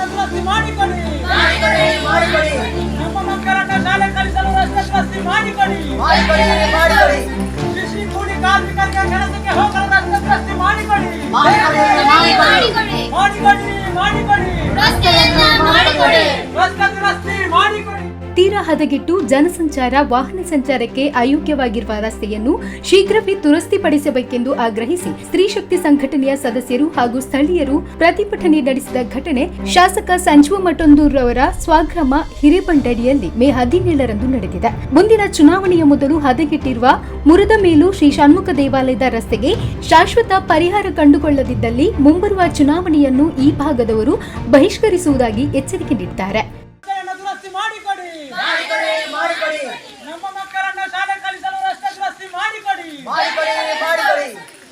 ರಸ್ತೆಯನ್ನು ದುರಸ್ತಿ ಮಾಡಿಕೊಡಿ. ನಮ್ಮ ಮಕ್ಕಳನ್ನು ಶಾಲೆ ಕಲಿಸಲು ರಸ್ತೆ ದುರಸ್ತಿ ಮಾಡಿಕೊಡಿ. ಕೃಷಿ ಕೂಲಿ ಕಾರ್ಮಿಕರಿಗೆ ಕೆಲಸಕ್ಕೆ ಹೋಗಲು ರಸ್ತೆ ದುರಸ್ತಿ ಮಾಡಿಕೊಡಿ. ಮಾಡಿಕೊಡಿ, ಮಾಡಿಕೊಡಿ. ರಸ್ತೆಯನ್ನ ಮಾಡಿಕೊಡಿ. ರಸ್ತೆ ದುರಸ್ತಿ ಮಾಡಿಕೊಡಿ. ತೀರಾ ಹದಗೆಟ್ಟು ಜನಸಂಚಾರ, ವಾಹನ ಸಂಚಾರಕ್ಕೆ ಅಯೋಗ್ಯವಾಗಿರುವ ರಸ್ತೆಯನ್ನು ಶೀಘ್ರವೇ ದುರಸ್ತಿಪಡಿಸಬೇಕೆಂದು ಆಗ್ರಹಿಸಿ ಸ್ತ್ರೀಶಕ್ತಿ ಸಂಘಟನೆಯ ಸದಸ್ಯರು ಹಾಗೂ ಸ್ಥಳೀಯರು ಪ್ರತಿಭಟನೆ ನಡೆಸಿದ ಘಟನೆ ಶಾಸಕ ಸಂಜೀವ ಮಠಂದೂರು ಅವರ ಸ್ವಗ್ರಾಮ ಹಿರೇಬಂಡಡಿಯಲ್ಲಿ ಮೇ 17ರಂದು ನಡೆದಿದೆ. ಮುಂದಿನ ಚುನಾವಣೆಯ ಮೊದಲು ಹದಗೆಟ್ಟಿರುವ ಮುರದಮೇಲು ಶ್ರೀ ಷಣ್ಮುಖ ದೇವಾಲಯದ ರಸ್ತೆಗೆ ಶಾಶ್ವತ ಪರಿಹಾರ ಕಂಡುಕೊಳ್ಳದಿದ್ದಲ್ಲಿ ಮುಂಬರುವ ಚುನಾವಣೆಯನ್ನು ಈ ಭಾಗದವರು ಬಹಿಷ್ಕರಿಸುವುದಾಗಿ ಎಚ್ಚರಿಕೆ ನೀಡಿದ್ದಾರೆ. ರಸ್ತೆಯನ್ನು ದುರಸ್ತಿ ಮಾಡಿಕೊಡಿ. ನಮ್ಮ ಮಕ್ಕಳನ್ನು ಶಾಲೆ ಕಲಿಸಲು ರಸ್ತೆ ದುರಸ್ತಿ ಮಾಡಿಕೊಡಿ.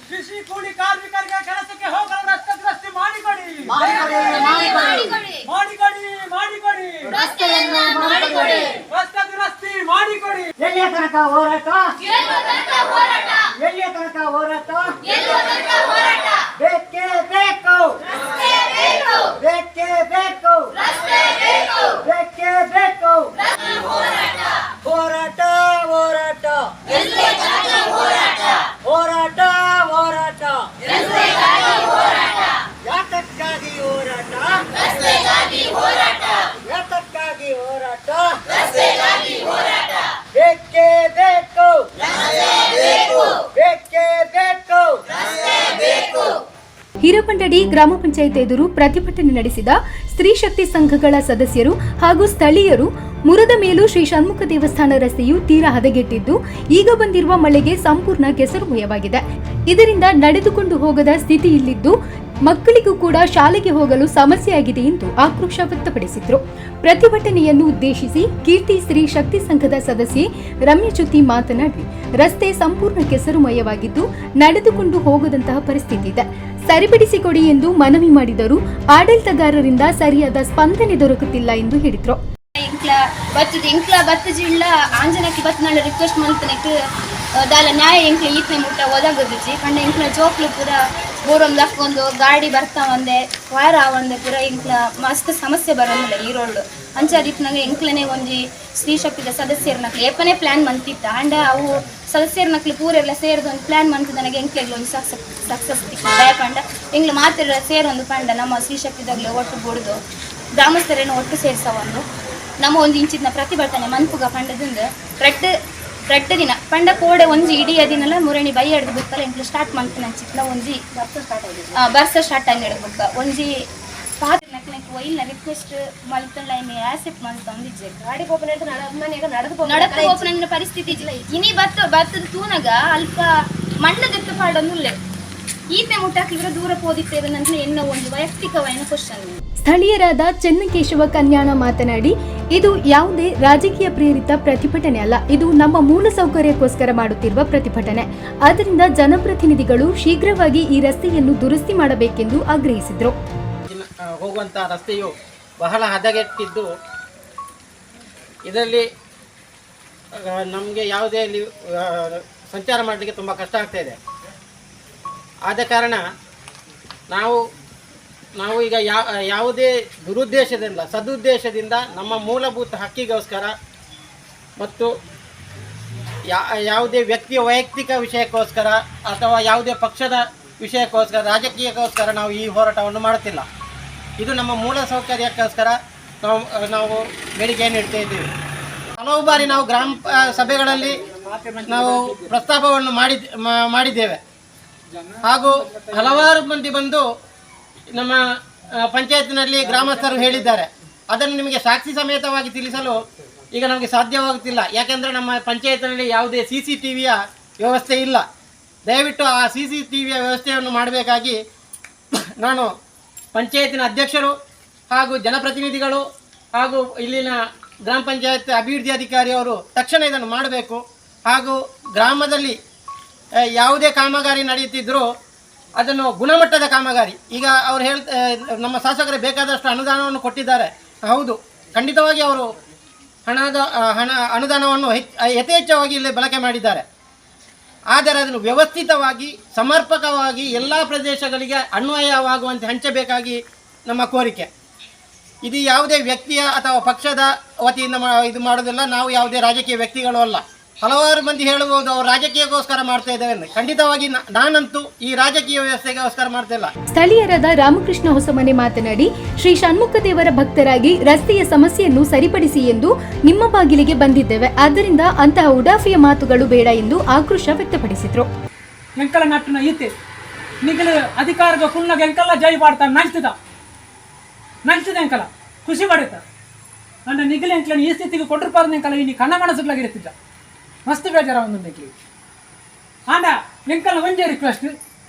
ಕೃಷಿ ಕೂಲಿ ಕಾರ್ಮಿಕರಿಗೆ ಕೆಲಸಕ್ಕೆ ಹೋಗಲು ರಸ್ತೆ ದುರಸ್ತಿ ಮಾಡಿಕೊಡಿ. ಮಾಡಿಕೊಡಿ, ಮಾಡಿಕೊಡಿ. ರಸ್ತೆಯನ್ನ ಮಾಡಿಕೊಡಿ. ರಸ್ತೆ ದುರಸ್ತಿ ಮಾಡಿಕೊಡಿ. ಎಲ್ಲಿಯ ತನಕ ಹೋರಾಟ? ಗೆಲ್ಲುವ ತನಕ ಹೋರಾಟ. ಎಲ್ಲಿಯ ತನಕ ಹೋರಾಟ? ಗೆಲ್ಲುವ ತನಕ ಹೋರಾಟ. ಬೇಕೇ ಬೇಕು. ರಸ್ತೆ ಬೇಕು. ಬೇಕೇ ಬೇಕು. ರಸ್ತೆ ಬೇಕು. ಬೇಕೇ ಬೇಕು. ಹೋರಾಟ. ಹೋರಾಟ, ಹೋರಾಟ. ಗೆಲ್ಲುವ ತನಕ ಹೋರಾಟ. ಹೋರಾಟ, ಹೋರಾಟ. ರಸ್ತೆಗಾಗಿ ಹೋರಾಟ. ಯಾತಕ್ಕಾಗಿ ಹೋರಾಟ? ರಸ್ತೆಗಾಗಿ ಹೋರಾಟ. ಯಾತಕ್ಕಾಗಿ ಹೋರಾಟ? ರಸ್ತೆಗಾಗಿ ಹೋರಾಟ. ಬೇಕೇ ಬೇಕು. ರಸ್ತೆ ಬೇಕು. ಬೇಕೇ ಬೇಕು. ರಸ್ತೆ ಬೇಕು. ಹಿರಬಂಡಡಿ ಗ್ರಾಮ ಪಂಚಾಯತ್ ಎದುರು ಪ್ರತಿಭಟನೆ ನಡೆಸಿದ ಸ್ತ್ರೀ ಶಕ್ತಿ ಸಂಘಗಳ ಸದಸ್ಯರು ಹಾಗೂ ಸ್ಥಳೀಯರು, ಮುರದ ಮೇಲೂ ಶ್ರೀ ಷಣ್ಮುಖ ದೇವಸ್ಥಾನ ರಸ್ತೆಯು ತೀರಾ ಹದಗೆಟ್ಟಿದ್ದು, ಈಗ ಬಂದಿರುವ ಮಳೆಗೆ ಸಂಪೂರ್ಣ ಕೆಸರುಮಯವಾಗಿದೆ. ಇದರಿಂದ ನಡೆದುಕೊಂಡು ಹೋಗದ ಸ್ಥಿತಿಯಲ್ಲಿದ್ದು, ಮಕ್ಕಳಿಗೂ ಕೂಡ ಶಾಲೆಗೆ ಹೋಗಲು ಸಮಸ್ಯೆಯಾಗಿದೆ ಎಂದು ಆಕ್ರೋಶ ವ್ಯಕ್ತಪಡಿಸಿದರು. ಪ್ರತಿಭಟನೆಯನ್ನು ಉದ್ದೇಶಿಸಿ ಕೀರ್ತಿ ಸ್ತ್ರೀ ಶಕ್ತಿ ಸಂಘದ ಸದಸ್ಯೆ ರಮ್ಯಜ್ಯೋತಿ ಮಾತನಾಡಿ, ರಸ್ತೆ ಸಂಪೂರ್ಣ ಕೆಸರುಮಯವಾಗಿದ್ದು ನಡೆದುಕೊಂಡು ಹೋಗದಂತಹ ಪರಿಸ್ಥಿತಿ ಇದೆ, ಸರಿಪಡಿಸಿಕೊಡಿ ಎಂದು ಮನವಿ ಮಾಡಿದರೂ ಆಡಳಿತಗಾರರಿಂದ ಸರಿಯಾದ ಸ್ಪಂದನೆ ದೊರಕುತ್ತಿಲ್ಲ ಎಂದು ಹೇಳಿದರು. ಎಂಕ್ಲ ಬತ್ತದ ಎಂಕ್ಲ ಬತ್ತ ಜಿಳ್ಳ ಆಂಜನಕ್ಕೆ ಬತ್ತನಾಳ ರಿಕ್ವೆಸ್ಟ್ ಮಲ್ತನಕ್ ದಾಲ ನ್ಯಾಯ ಎಂಕ್ಲ ಈತ್ನೆ ಮುಟ್ಟ ಒದಗದುಜಿ. ಪಂಡ ಎಂಕ್ಲ ಜೋಕ್ಲು ಪೂರ ಬೋರೊಂದು ಲಕ್ಕೊಂದು ಗಾಡಿ ಬರ್ತಾ ಒಂದೆ ವಾರ ಒಂದೆ ಪೂರ ಎಂಕ್ಲ ಮಸ್ತ್ ಸಮಸ್ಯೆ ಬರೋದಿಲ್ಲ ಈ ರೋಡ್. ಅಂಚ ರೀತಿನಾಗ ಎಂಕ್ಲನೆ ಒಂಜಿ ಸ್ತ್ರೀ ಶಕ್ತಿದ ಸದಸ್ಯರ್ನಕ್ಲು ಏಪನೇ ಪ್ಲಾನ್ ಮಂತಿತ್ತ. ಅಂಡ ಅವು ಸದಸ್ಯರ್ನಕ್ಲು ಪೂರೆಲ್ಲ ಸೇರ್ದು ಒಂದು ಪ್ಲಾನ್ ಮಂತದ ನನಗೆ ಎಂಕ್ಲೆಗ್ಲ ಒಂದು ಸಕ್ಸಸ್ ಸಕ್ಸಸ್ ತಿಕ್ಕುಂಡು. ಪಂಡ ಎಂಗ್ಲು ಮಾತೆಲ್ಲ ಸೇರೊಂದು ಪಂಡ ನಮ್ಮ ಸ್ತ್ರೀ ಶಕ್ತಿದಾಗ್ಲು ಒಟ್ಟು ಬುಡ್ದು ಗ್ರಾಮಸ್ಥರನ್ನು ಒಟ್ಟು ಸೇರ್ಸವೊಂದು ನಮ್ಮ ಒಂದು ಇಂಚಿನ ಪ್ರತಿಭಟನೆ ಮನ್ಪುಗ ಪಂಡದಿಂದ ರಡ್ಡ್ ರಡ್ಡ್ ದಿನ ಪಂಡ ಕೋಡೆ ಒಂಜಿ ಇಡೀ ದಿನಲ ಮುರಣಿ ಬೈ ಹಿಡ್ದು ಬುಕ್ಕಲ ಎಂಕ್ಲು ಸ್ಟಾರ್ಟ್ ಮಂತಿನ ಅಂಚಿತ್ಲ ಒಂಜಿ ಬರ್ಸ ಸ್ಟಾರ್ಟ್ ಆಗಿ ಹಿಡ್ದು ಬುಕ್ಕ ಒಂಜಿ ಪಾತ್ರ ನಕ್ಲಕ್ಕೆ ಒಯ್ಲ್ನ ರಿಕ್ವೆಸ್ಟ್ ಮಲ್ತಂಡ ಐಮೆ ಆಕ್ಸೆಪ್ಟ್ ಮಲ್ತೊಂದಿಜ್ಜೆ. ಗಾಡಿ ಪೋಪುನ ನಡೆದು ನಡಪ ಪೋಪುನ ಪರಿಸ್ಥಿತಿ ಇಜ್ಜಿಲ್ಲ. ಇನಿ ಬತ್ತ ಬತ್ತದ ತೂನಗ ಅಲ್ಪ ಮಣ್ಣು ದೆತ್ತು ಪಾಡೊಂದುಲ್ಲೆ. ಈತೆ ಮುಟ್ಟಾಕಿದ್ರೆ ದೂರ ಪೋದಿತ್ತೇವೆ ನನ್ನ ಎನ್ನ ಒಂದು ವೈಯಕ್ತಿಕವಾದ ಕ್ವಶನ್. ಸ್ಥಳೀಯರಾದ ಚೆನ್ನಕೇಶವ ಕನ್ಯಾಣ ಮಾತನಾಡಿ, ಇದು ಯಾವುದೇ ರಾಜಕೀಯ ಪ್ರೇರಿತ ಪ್ರತಿಭಟನೆ ಅಲ್ಲ, ಇದು ನಮ್ಮ ಮೂಲ ಸೌಕರ್ಯಕ್ಕೋಸ್ಕರ ಮಾಡುತ್ತಿರುವ ಪ್ರತಿಭಟನೆ. ಆದ್ದರಿಂದ ಜನಪ್ರತಿನಿಧಿಗಳು ಶೀಘ್ರವಾಗಿ ಈ ರಸ್ತೆಯನ್ನು ದುರಸ್ತಿ ಮಾಡಬೇಕೆಂದು ಆಗ್ರಹಿಸಿದರು. ಹೋಗುವಂಥ ರಸ್ತೆಯು ಬಹಳ ಹದಗೆಟ್ಟಿದ್ದು, ಇದರಲ್ಲಿ ನಮಗೆ ಯಾವುದೇ ಇಲ್ಲಿ ಸಂಚಾರ ಮಾಡಲಿಕ್ಕೆ ತುಂಬ ಕಷ್ಟ ಆಗ್ತಾ ಇದೆ. ಆದ ಕಾರಣ ನಾವು ನಾವು ಈಗ ಯಾವುದೇ ದುರುದ್ದೇಶದಿಂದ, ಸದುದ್ದೇಶದಿಂದ ನಮ್ಮ ಮೂಲಭೂತ ಹಕ್ಕಿಗೋಸ್ಕರ ಮತ್ತು ಯಾವುದೇ ವ್ಯಕ್ತಿಯ ವೈಯಕ್ತಿಕ ವಿಷಯಕ್ಕೋಸ್ಕರ ಅಥವಾ ಯಾವುದೇ ಪಕ್ಷದ ವಿಷಯಕ್ಕೋಸ್ಕರ, ರಾಜಕೀಯಕ್ಕೋಸ್ಕರ ನಾವು ಈ ಹೋರಾಟವನ್ನು ಮಾಡುತ್ತಿಲ್ಲ. ಇದು ನಮ್ಮ ಮೂಲ ಸೌಕರ್ಯಕ್ಕೋಸ್ಕರ ನಾವು ನಾವು ಬೇಡಿಕೆಯನ್ನು ಇಡ್ತಾ ಇದ್ದೀವಿ. ಹಲವು ಬಾರಿ ನಾವು ಗ್ರಾಮ ಸಭೆಗಳಲ್ಲಿ ನಾವು ಪ್ರಸ್ತಾಪವನ್ನು ಮಾಡಿದ್ದೇವೆ ಹಾಗೂ ಹಲವಾರು ಮಂದಿ ಬಂದು ನಮ್ಮ ಪಂಚಾಯತ್ನಲ್ಲಿ ಗ್ರಾಮಸ್ಥರು ಹೇಳಿದ್ದಾರೆ. ಅದನ್ನು ನಿಮಗೆ ಸಾಕ್ಷಿ ಸಮೇತವಾಗಿ ತಿಳಿಸಲು ಈಗ ನಮಗೆ ಸಾಧ್ಯವಾಗುತ್ತಿಲ್ಲ. ಯಾಕೆಂದರೆ ನಮ್ಮ ಪಂಚಾಯತ್ನಲ್ಲಿ ಯಾವುದೇ ಸಿಸಿಟಿವಿಯ ವ್ಯವಸ್ಥೆ ಇಲ್ಲ. ದಯವಿಟ್ಟು ಆ ಸಿಸಿಟಿವಿಯ ವ್ಯವಸ್ಥೆಯನ್ನು ಮಾಡಬೇಕಾಗಿ ನಾನು ಪಂಚಾಯತಿನ ಅಧ್ಯಕ್ಷರು ಹಾಗೂ ಜನಪ್ರತಿನಿಧಿಗಳು ಹಾಗೂ ಇಲ್ಲಿನ ಗ್ರಾಮ ಪಂಚಾಯತ್ ಅಭಿವೃದ್ಧಿ ಅಧಿಕಾರಿಯವರು ತಕ್ಷಣ ಇದನ್ನು ಮಾಡಬೇಕು. ಹಾಗೂ ಗ್ರಾಮದಲ್ಲಿ ಯಾವುದೇ ಕಾಮಗಾರಿ ನಡೆಯುತ್ತಿದ್ದರೂ ಅದನ್ನು ಗುಣಮಟ್ಟದ ಕಾಮಗಾರಿ. ಈಗ ಅವರು ನಮ್ಮ ಶಾಸಕರೇ ಬೇಕಾದಷ್ಟು ಅನುದಾನವನ್ನು ಕೊಟ್ಟಿದ್ದಾರೆ. ಹೌದು, ಖಂಡಿತವಾಗಿ ಅವರು ಹಣದ ಹಣ ಅನುದಾನವನ್ನು ಯಥೇಚ್ಛವಾಗಿ ಇಲ್ಲಿ ಬಳಕೆ ಮಾಡಿದ್ದಾರೆ. ಆದರೆ ಅದನ್ನು ವ್ಯವಸ್ಥಿತವಾಗಿ, ಸಮರ್ಪಕವಾಗಿ ಎಲ್ಲ ಪ್ರದೇಶಗಳಿಗೆ ಅನ್ವಯವಾಗುವಂತೆ ಹಂಚಬೇಕಾಗಿ ನಮ್ಮ ಕೋರಿಕೆ. ಇದು ಯಾವುದೇ ವ್ಯಕ್ತಿಯ ಅಥವಾ ಪಕ್ಷದ ವತಿಯಿಂದ ಇದು ಮಾಡೋದಿಲ್ಲ. ನಾವು ಯಾವುದೇ ರಾಜಕೀಯ ವ್ಯಕ್ತಿಗಳು ಅಲ್ಲ. ಹಲವಾರು ಮಂದಿ ಹೇಳಬಹುದು ಅವರು ರಾಜಕೀಯಕ್ಕೋಸ್ಕರ ಮಾಡ್ತಾ ಇದ್ದೇವೆ ಎಂದು. ಖಂಡಿತವಾಗಿ ನಾನಂತೂ ಈ ರಾಜಕೀಯ ವ್ಯವಸ್ಥೆಗೋಸ್ಕರ ಮಾಡ್ತಿಲ್ಲ. ಸ್ಥಳೀಯರಾದ ರಾಮಕೃಷ್ಣ ಹೊಸಮನೆ ಮಾತನಾಡಿ, ಶ್ರೀ ಷಣ್ಮುಖ ದೇವರ ಭಕ್ತರಾಗಿ ರಸ್ತೆಯ ಸಮಸ್ಯೆಯನ್ನು ಸರಿಪಡಿಸಿ ಎಂದು ನಿಮ್ಮ ಬಾಗಿಲಿಗೆ ಬಂದಿದ್ದೇವೆ. ಆದ್ದರಿಂದ ಅಂತಹ ಉಡಾಫೆಯ ಮಾತುಗಳು ಬೇಡ ಎಂದು ಆಕ್ರೋಶ ವ್ಯಕ್ತಪಡಿಸಿದರು. ಎಂಕಲ ನಟ್ಟುನ ಈತೆ ನಿಗಲು ಅಧಿಕಾರದ ಕುಣ್ಣಗ ಎಂಕಲ್ಲ ಜೈ ಪಾಡ್ತಾನೆ ನಂಚ್ತದ ನಂಚ್ತದ ಎಂಕಲ ಖುಷಿ ಪಡುತ್ತ ನನ್ನ ನಿಗಲು ಎಂಕಲ ಈ ಸ್ಥಿತಿಗೆ ಕೊಟ್ಟಿರ್ಪಾರ್ದು ಎಂಕಲ ಇನಿ ಕಣ್ಣ ಮನಸ್ಸುಗಳಾಗಿರ್ತಿದ್ದ ಮಸ್ತ್ ಬೇಜಾರ ಒಂದು ಎಂಕ್ಲಿ. ಆಂಡ ಎಂಕಲ ಒಂಜೇ ರಿಕ್ವೆಸ್ಟ್,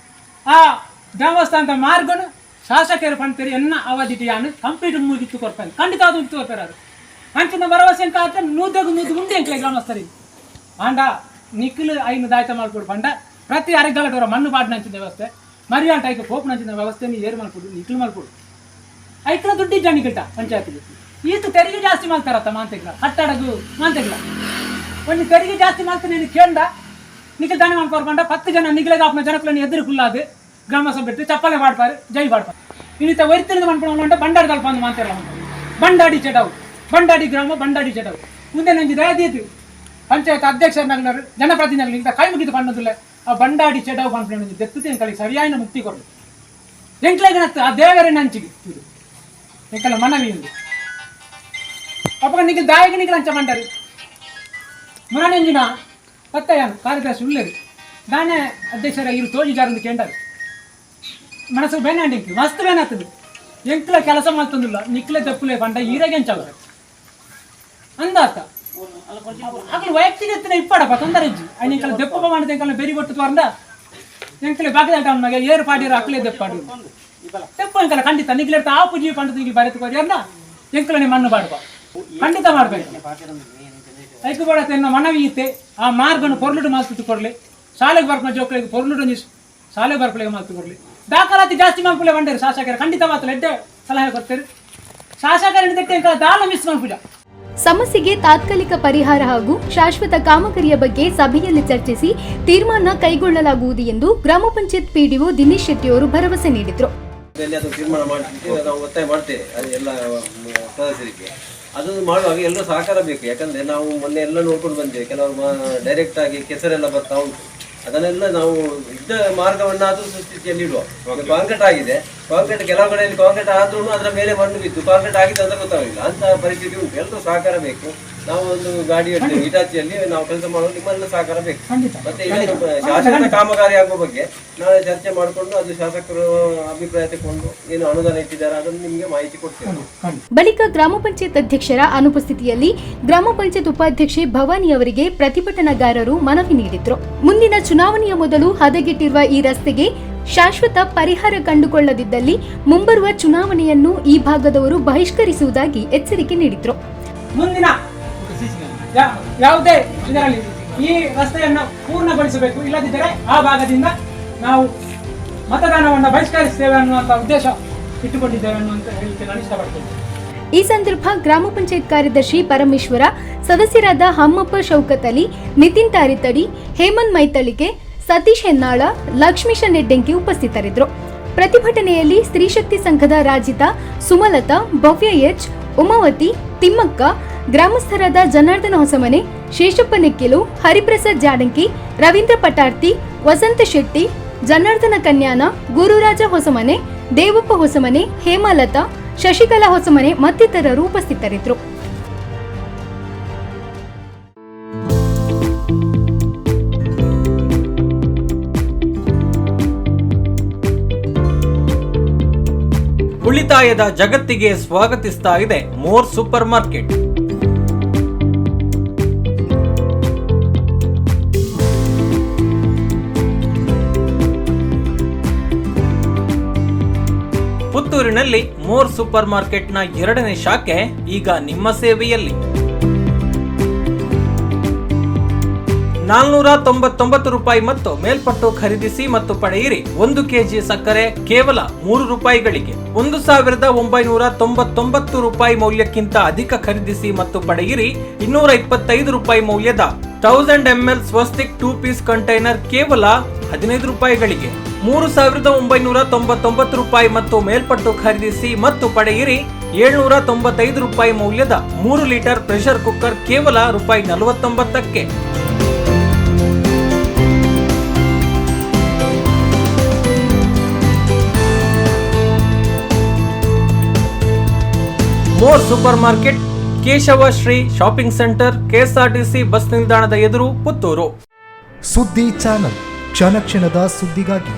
ಆ ದೇವಸ್ಥಾನದ ಮಾರ್ಗನು ಶಾಸಕರು ಪಂತೇರಿ ಎನ್ನ ಅವಧಿಟಿ ಯಾನು ಕಂಪ್ಲೀಟ್ ಮುಗಿತ್ತು ಕೊರ್ಪೇನೆ, ಖಂಡಿತ ಅದು ಮುಗಿತು ಕೊರ್ಪೇರು. ಅದು ಅಂಚಿನ ಭರವಸೆ ಎಂಕ ಆತ ನೂದೆಗು ನೂದು ಉಂಡೆ ಎಂಕ್ಲೆ ಗ್ರಾಮಸ್ಥರಿಗೆ. ಆಂಡ ನಿಖಿಲ್ ಐನು ದಾಯ್ತ ಮಾಡ್ಕೊಡು ಪಂಡ ಪ್ರತಿ ಅರೆಗಾಲಟವರ ಮಣ್ಣು ಪಾಡ್ನಂಚಿನ ವ್ಯವಸ್ಥೆ ಮರಿಯಾಟ ಐಕ ಪೋಪುನಂಚಿನ ವ್ಯವಸ್ಥೆ ಏರು ಮಾಡ್ಕೊಡು, ನಿಖಿಲ್ ಮಾಡ್ಕೊಡು. ಐಕ್ಲ ದುಡ್ಡಿದ್ದ ನಿಖಿಲ್ಟ ಪಂಚಾಯತ್ಗೆ ಈತ ತೆರಿಗೆ ಜಾಸ್ತಿ ಮಾಡ್ತಾರತ್ತ ಮಾಂತೆಗ್ಲ ಕಟ್ಟಡಗು ಮಾಂತೆಗ್ಲ ಒಂದು ತೆರಿಗೆ ಜಾಸ್ತಿ ಮಾಡ್ತಾನೆ ನೀನು ಕೇಂದ್ರ ನಿಖಿಲ್ ದಾನ ಮಾಡ್ಕೊರ್ಕೊಂಡ 10 ಜನ ನಿಖಿಲೆಗೆ ಆಪ್ನ ಜನಕುలను ಎದುರು ಕುಲ್ಲಾದು ಗ್ರಾಮ ಸಭೆ ಬಿಟ್ಟು ಚಪ್ಪಾಳೆ ಮಾಡ್ಪಾರು, ಜೈ ಮಾಡ್ಪಾರು. ಇನ್ನಿತ ವೈದ್ಯರಿಂದ ಮಾಡ್ಕೊಂಡು ಬಂಡಾಡಿ ತಲ್ಪ ಅಂದು ಮಾತಾಡಲ್ಲ. ಬಂಡಾಡಿ ಚಡವು, ಬಂಡಾಡಿ ಗ್ರಾಮ, ಬಂಡಾಡಿ ಚಡವು ಮುಂದೆ ನಂಜಿ ದಯದೀತು ಪಂಚಾಯತ್ ಅಧ್ಯಕ್ಷರನ್ನಾಗಲಾರು ಜನಪ್ರತಿನಿಧಿಗಳು ಇಂಥ ಕೈ ಮುಗಿದು ಪಣ್ಣದಿಲ್ಲ. ಆ ಬಂಡಾಡಿ ಚಡವು ಪಂಪನೆ ದೆತ್ತುತ್ತೆ ಎಂಕಲಿಗೆ ಸರಿಯಾದ ಮುಕ್ತಿ ಕೊಡಲು ಎಂಕ್ಲೆಗನತ್ತು ಆ ದೇವರೇ ನಂಚಿಗೆ ಇದು ಎಂಕಲ ಮನವಿ ಉಂಡು. ಅಪ್ಪಗ ನಿಖಿಲ್ ದಾಯಕ ನಿಖಿಲ್ ಅಂಚ ಮಂಡರು ಮುರಾನಂಜಿನ ಪತ್ತಯ್ಯನು ಕಾರ್ಯದರ್ಶಿ ಉಳ್ಳೇರು ದಾನೆ ಅಧ್ಯಕ್ಷರ ಇರು ತೋಜಿಜಾರಂದು ಕೇಂಡರು ಮನಸ್ಸು ಬೇನಾಂಡಿ ಮಸ್ತ್ ಬೇನಾಗ್ತದೆ. ಎಂಕ್ಲ ಕೆಲಸ ಮಾಡ್ತಂದಿಲ್ಲ ನಿಕ್ಲೆ ದಪ್ಪುಲೆ ಪಂಡ ಈರಾಗೆ ಅಂಚಲ್ಲ ಅಂದಾತ ಅಗಲು ವೈಯಕ್ತಿಕ ಎತ್ತಿನ ಇಪ್ಪಡಪ್ಪ ತೊಂದರೆ ಇಜ್ಜಿ ಐನ ಎಂಕಲ ದೆಪ್ಪ ಮಾಡಿದ ಎಂಕಲ ಬೆರಿ ಕೊಟ್ಟು ತ್ವರಂದ ಎಂಕಲೆ ಬಾಕದ ಮಗ ಏರು ಪಾಡಿರ ಅಕ್ಲೆ ದೆಪ್ಪಾಡು ತೆಪ್ಪ ಎಂಕಲ ಖಂಡಿತ ನಿಗ್ಲೆಡ್ತ ಆಪು ಜೀವ ಪಂಡದ ನಿಗ್ಲಿ ಬರೆತು ಕೊರಿಯರ್ನ ಎಂಕಲನೆ ಮಣ್ಣು ಬಾಡುವ ಖಂಡಿತ ಮಾಡಬೇಕು. ಐಕು ಬೇಡ ಎನ್ನ ಮನವಿ ಇತ್ತೆ ಆ ಮಾರ್ಗನು ಪೊರ್ಲುಡು ಮಾಲ್ತು ಕೊಡ್ಲಿ, ಶಾಲೆಗೆ ಬರ್ಪನ ಜೋಕ್ಳಿಗೆ ಪೊರ್ಲುಡು ಶಾಲೆಗೆ ಬರ್ಪಲಿಗೆ ಮಾಲ್ತು ಕೊಡ್ಲಿ. ದಾಖಲಾತಿ ಜಾಸ್ತಿ ಮನ್ಪುಲೆ ಬಂಡೇರು ಶಾಸಕರ ಖಂಡಿತ ಮಾತ್ರ ಎಡ್ಡೆ ಸಲಹೆ ಕೊಡ್ತಾರೆ ಶಾಸಕರ ದಿಟ್ಟೆ ಎಂಕಲ ದಾಲ ಮಿಸ್ ಮನ್ಪುಜ. ಸಮಸ್ಯೆಗೆ ತಾತ್ಕಾಲಿಕ ಪರಿಹಾರ ಹಾಗೂ ಶಾಶ್ವತ ಕಾಮಗಾರಿಯ ಬಗ್ಗೆ ಸಭೆಯಲ್ಲಿ ಚರ್ಚಿಸಿ ತೀರ್ಮಾನ ಕೈಗೊಳ್ಳಲಾಗುವುದು ಎಂದು ಗ್ರಾಮ ಪಂಚಾಯತ್ ಪಿಡಿಒ ದಿನೇಶ್ ಶೆಟ್ಟಿಯವರು ಭರವಸೆ ನೀಡಿದರು. ಅದು ತೀರ್ಮಾನ ಮಾಡಲಿಕ್ಕೆ ನಾವು ಒತ್ತಾಯ ಮಾಡ್ತೇವೆ ಅದು ಎಲ್ಲ ಸದಸ್ಯರಿಗೆ. ಅದನ್ನು ಮಾಡುವಾಗ ಎಲ್ಲರೂ ಸಹಕಾರ ಬೇಕು. ಯಾಕಂದರೆ ನಾವು ಮೊನ್ನೆ ಎಲ್ಲ ನೋಡ್ಕೊಂಡು ಬಂದೇವೆ, ಕೆಲವರು ಡೈರೆಕ್ಟ್ ಆಗಿ ಕೆಸರೆಲ್ಲ ಬರ್ತಾ ಉಂಟು. ಅದನ್ನೆಲ್ಲ ನಾವು ಇದ್ದ ಮಾರ್ಗವನ್ನಾದರೂ ಸುಸ್ಥಿತಿಯಲ್ಲಿ ಇಡುವ. ಕಾಂಕ್ರೀಟ್ ಆಗಿದೆ, ಕಾಂಕ್ರೀಟ್ ಕೆಲವು ಕಡೆಯಲ್ಲಿ ಕಾಂಕ್ರೀಟ್ ಆದ್ರೂ ಅದರ ಮೇಲೆ ಮಣ್ಣು ಬಿದ್ದು ಕಾಂಕ್ರೀಟ್ ಆಗಿದೆ ಅಂತ ಗೊತ್ತಾಗಲಿಲ್ಲ, ಅಂತ ಪರಿಸ್ಥಿತಿ ಉಂಟು. ಎಲ್ಲರೂ ಸಹಕಾರ ಬೇಕು. ನಾವು ಒಂದು ಗಾಡಿ ಇಡ್ತೇವೆ ಹಿಟಾಚಿಯಲ್ಲಿ, ನಾವು ಕೆಲಸ ಮಾಡುವ ನಿಮ್ಮೆಲ್ಲ ಸಹಕಾರ ಬೇಕು. ಮತ್ತೆ ಇದನ್ನು ಶಾಶ್ವತ ಕಾಮಗಾರಿ ಆಗುವ ಬಗ್ಗೆ ನಾಳೆ ಚರ್ಚೆ ಮಾಡಿಕೊಂಡು ಅದು ಶಾಸಕರು ಅಭಿಪ್ರಾಯ ತಗೊಂಡು ಏನು ಅನುದಾನ ಇಟ್ಟಿದ್ದಾರೆ ಅದನ್ನು ನಿಮಗೆ ಮಾಹಿತಿ ಕೊಡ್ತೇವೆ. ಬಳಿಕ ಗ್ರಾಮ ಪಂಚಾಯತ್ ಅಧ್ಯಕ್ಷರ ಅನುಪಸ್ಥಿತಿಯಲ್ಲಿ ಗ್ರಾಮ ಪಂಚಾಯತ್ ಉಪಾಧ್ಯಕ್ಷೆ ಭವಾನಿ ಅವರಿಗೆ ಪ್ರತಿಭಟನಾಗಾರರು ಮನವಿ ನೀಡಿದ್ರು. ಮುಂದಿನ ಚುನಾವಣೆಯ ಮೊದಲು ಹದಗೆಟ್ಟಿರುವ ಈ ರಸ್ತೆಗೆ ಶಾಶ್ವತ ಪರಿಹಾರ ಕಂಡುಕೊಳ್ಳದಿದ್ದಲ್ಲಿ ಮುಂಬರುವ ಚುನಾವಣೆಯನ್ನು ಈ ಭಾಗದವರು ಬಹಿಷ್ಕರಿಸುವುದಾಗಿ ಎಚ್ಚರಿಕೆ ನೀಡಿದ್ರು. ಮುಂದಿನ ಯಾವುದೇ ಇದರಲ್ಲಿ ಈ ರಸ್ತೆಯನ್ನು ಪೂರ್ಣಗೊಳಿಸಬೇಕು, ಇಲ್ಲದಿದ್ದರೆ ಆ ಭಾಗದಿಂದ ನಾವು ಮತದಾನವನ್ನು ಬಹಿಷ್ಕರಿಸ್ತೇವೆ ಅನ್ನುವಂಥ ಉದ್ದೇಶ ಇಟ್ಟುಕೊಂಡಿದ್ದೇವೆ ಅನ್ನುವಂತ ಹೇಳಲಿಕ್ಕೆ ನಾನು ಇಷ್ಟಪಡ್ತೇನೆ. ಈ ಸಂದರ್ಭ ಗ್ರಾಮ ಪಂಚಾಯತ್ ಕಾರ್ಯದರ್ಶಿ ಪರಮೇಶ್ವರ, ಸದಸ್ಯರಾದ ಹಮ್ಮಪ್ಪ ಶೌಕತ್ ಅಲಿ, ನಿತಿನ್ ತಾರಿತಡಿ, ಹೇಮಂತ್ ಮೈತಳಿಕೆ, ಸತೀಶ್ ಹೆನ್ನಾಳ, ಲಕ್ಷ್ಮೀಶ ನೆಡ್ಡೆಂಕಿ ಉಪಸ್ಥಿತರಿದ್ದರು. ಪ್ರತಿಭಟನೆಯಲ್ಲಿ ಸ್ತ್ರೀಶಕ್ತಿ ಸಂಘದ ರಾಜಿತಾ, ಸುಮಲತಾ, ಭವ್ಯ ಎಚ್, ಉಮಾವತಿ, ತಿಮ್ಮಕ್ಕ, ಗ್ರಾಮಸ್ಥರಾದ ಜನಾರ್ದನ ಹೊಸಮನೆ, ಶೇಷಪ್ಪ ನೆಕ್ಕಿಲು, ಹರಿಪ್ರಸಾದ್ ಜಾಡಂಕಿ, ರವೀಂದ್ರ ಪಟಾರ್ತಿ, ವಸಂತ ಶೆಟ್ಟಿ, ಜನಾರ್ದನ ಕನ್ಯಾನ, ಗುರುರಾಜ ಹೊಸಮನೆ, ದೇವಪ್ಪ ಹೊಸಮನೆ, ಹೇಮಲತಾ, ಶಶಿಕಲಾ ಹೊಸಮನೆ ಮತ್ತಿತರರು ಉಪಸ್ಥಿತರಿದ್ದರು. ಉಳಿತಾಯದ ಜಗತ್ತಿಗೆ ಸ್ವಾಗತಿಸ್ತಾ ಇದೆ ಮೋರ್ ಸೂಪರ್ ಮಾರ್ಕೆಟ್. ಪುತ್ತೂರಿನಲ್ಲಿ ಮೋರ್ ಸೂಪರ್ ಮಾರ್ಕೆಟ್ನ ಎರಡನೇ ಶಾಖೆ ಈಗ ನಿಮ್ಮ ಸೇವೆಯಲ್ಲಿ. 499 ರೂಪಾಯಿ ಮತ್ತು ಮೇಲ್ಪಟ್ಟು ಖರೀದಿಸಿ ಮತ್ತು ಪಡೆಯಿರಿ 1 ಕೆಜಿ ಸಕ್ಕರೆ ಕೇವಲ 3 ರೂಪಾಯಿಗಳಿಗೆ. 1999 ರೂಪಾಯಿ ಮೌಲ್ಯಕ್ಕಿಂತ ಅಧಿಕ ಖರೀದಿಸಿ ಮತ್ತು ಪಡೆಯಿರಿ 225 ರೂಪಾಯಿ ಮೌಲ್ಯದ 1000 ML Swastik 2 piece container ಕೇವಲ 15 ರೂಪಾಯಿಗಳಿಗೆ. 3999 ರೂಪಾಯಿ ಮತ್ತು ಮೇಲ್ಪಟ್ಟು ಖರೀದಿಸಿ ಮತ್ತು ಪಡೆಯಿರಿ 795 ರೂಪಾಯಿ ಮೌಲ್ಯದ 3 ಲೀಟರ್ ಪ್ರೆಷರ್ ಕುಕ್ಕರ್ ಕೇವಲ ರೂಪಾಯಿ 49ಕ್ಕೆ. More super market, Keshava Shri shopping centre, KSRTC bus ನಿಲ್ದಾಣದ ಎದುರು, ಪುತ್ತೂರು. ಸುದ್ದಿ ಚಾನಲ್, ಕ್ಷಣ ಕ್ಷಣದ ಸುದ್ದಿಗಾಗಿ.